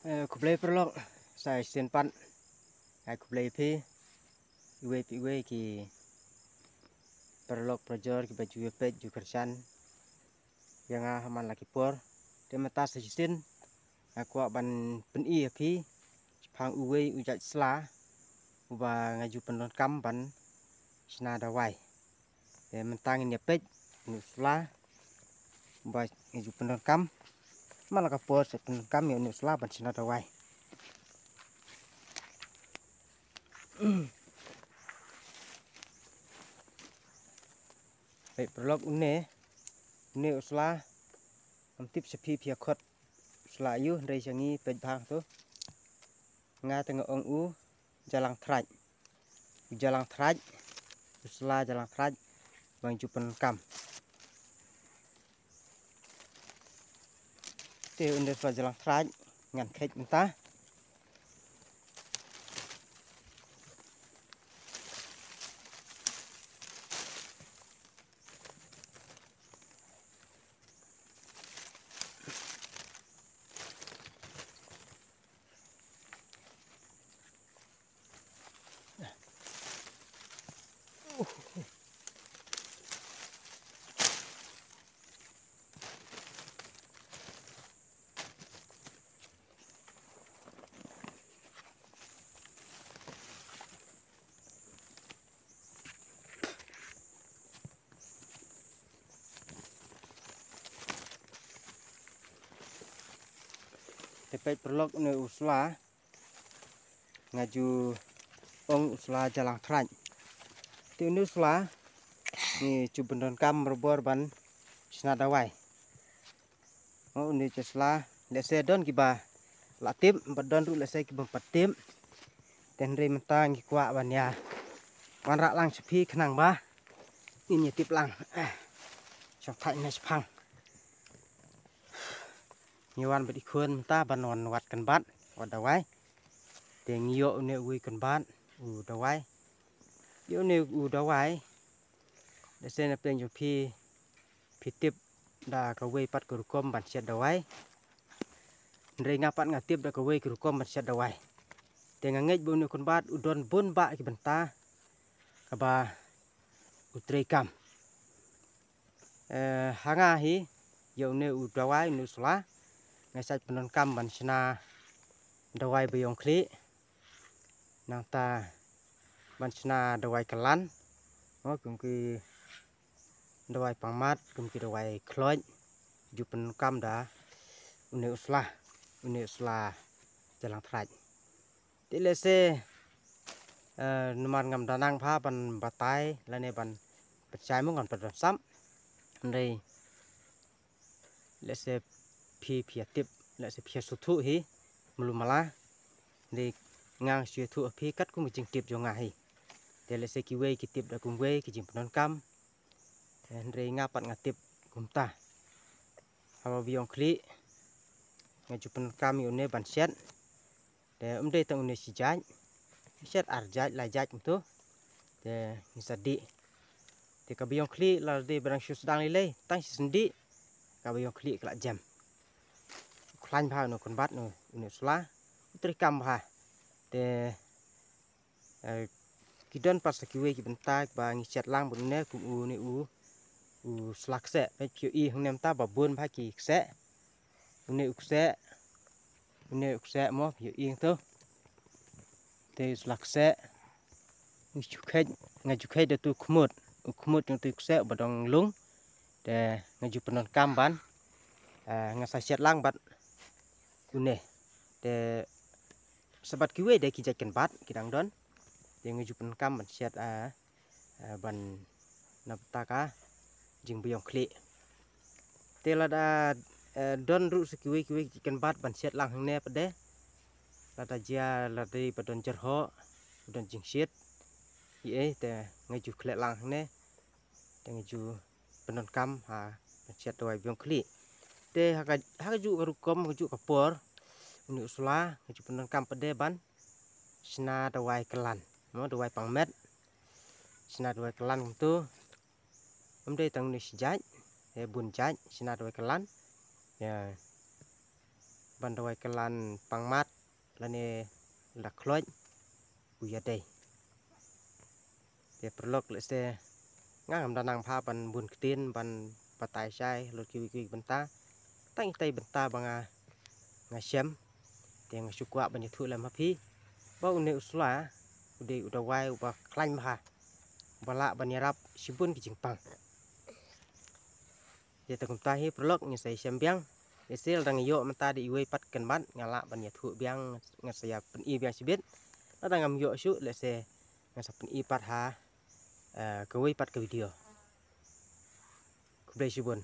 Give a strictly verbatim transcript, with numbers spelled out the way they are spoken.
Eh, khublei paralok, sa shisien pat. Ai khublei phi. Iwei pa iwei ki paralok parajor kiba ju ïa peit ju kyrshan ïa nga ha man la ki por. Te mynta sa shisien nga kwah ban pyni ïa phi shaphang uwei u jait sla uba nga ju pyndonkam ban shna dawai. Te mynta ngin ïa peit une u sla uba nga ju pyndonkam. Man la ka por sa pyndonkam ïa une u sla ban shna dawai. Peit paralok, une, une u sla. Ngam tip sha phi phi ïa khot u sla aïu, hynrei sha ngi peit bha to. Nga te nga ong u jalang thraj. U jalang thraj, u sla jalang thraj ba nga ju pyndonkam. Te une u sla jalang thraj ngan kheit mynta. Te peit paralok, une u sla nga ju ong u sla jalang thraj. Te une u sla ngi ju pyndonkam barabor ban shna dawai. Oh, une u sla, lehse don kiba la tip, bad don ruh lehse kiba pat tip. Te hynrei mynta ngi kwah ban ïa wanrah lang sha phi khnang ba ngin ïa tip lang. Eh, shong thait na shaphang. Ngi wan bad i khun mynta ban wan wad kynbat, wad dawai. Te ngi ïoh une uwei u kynbat, u dawai. Ïoh une u dawai. Lehse na pdeng jong phi, phi tip da kawei pat ka rukom ban shet dawai. Hynrei nga pat nga tip da kawei ka rukom ban shet dawai. Te nga ngeit ba une u kynbat u don bun bah ki bynta kaba u trei kam. Eh, ha nga hi, ïa une u dawai, une u sla, nga shait pyndonkam ban shna dawai baïong khlieh. Nangta ban shna dawai klan. Oh, kum ki dawai pangmat, kum ki dawai khloit, ju pyndonkam da une u sla, une u sla jalang thraj. Te lehse, eh, namar ngam da nang bha ban batai, lane ban pynshai mo, ngam pat don sap. Hynrei lehse phi, phi ïa tip, lehse phi ïa sngewthuh hi, mlu mala. Hynrei nga shu ïathuh ha phi katkum ka jingtip jong nga hi. Te lehse kiwei ki tip da kumwei ki jingpyndonkam. Te hynrei nga pat nga tip kumta. Haba baïong khlieh nga ju pyndonkam ïa une ban shet. Te um dei tang une shi jait. Shet ar jait, lai jait kumto. Te ngi sa dih. Te ka baïong khlieh lada dei ba dang shu sdang lei lei, tang shi sndih ka baïong khlieh ka la jem. U khlaiñ bha une u kynbat, une, une u sla. U trei kam bha. Te, eh, ki don pat sa kiwei ki bynta ba ngi shet lang bad une, kum une u, u sla kseh. Peit phi ïohi hangne mynta ba bun bha ki kseh. Une u kseh, une u kseh mo, phi ïohi hangto. Te u sla kseh. Nga ju kheit, nga ju kheit da utu u khmut. U khmut jong utu u kseh ba dang lung. Te nga ju pyndonkam ban, eh, nga sa shet lang bad une. Te sa bad kiwei de ki jait kynbat ki dang don. Te nga ju pyndonkam ban shet, eh, eh, ban na bynta ka jingbaïong khlieh. Te lada, eh, don ruh sa kiwei kiwei ki kynbat ban shet lang hangne pat de. Lada jia, lada dei ba don jyrhoh, ba don jingshit, ïa, eh, te nga ju khleh lang hangne. Te nga ju pyndonkam ha ban shet dawai baïong khlieh. Te ha ka, ha kajuh ka rukom, ha kajuh ka por, une u sla nga ju pyndonkam pat de ban shna dawai klan. Mo, dawai pangmet. Shna dawai klan kumto. Um dei tang une shi jait, eh, bun jait shna dawai klan. Ïa. ban dawai kylla pangmat lane la khloit u ïadei. Te paralok, lehse nga ngam da nang bha ban bun ktien ban batai shai halor kiwei kiwei bynta. Tang itai bynta ba nga nga shem. Te nga shu kwah ban ïathuh lem ha phi ba une u sla u dei u dawai uba khlaiñ bha, uba lah ban ïarap shibun ki jingpang. Te kumta hi paralok, ngin sa ïashem biang. Lehse lada nga ïoh mynta da iwei pat kynbat, nga lah ban ïathuh biang, nga sa ïa pyni biang shibit. Lada ngam ïoh shuh, lehse nga sa pyni pat ha, eh, kawei pat ka video. Khublei shibun.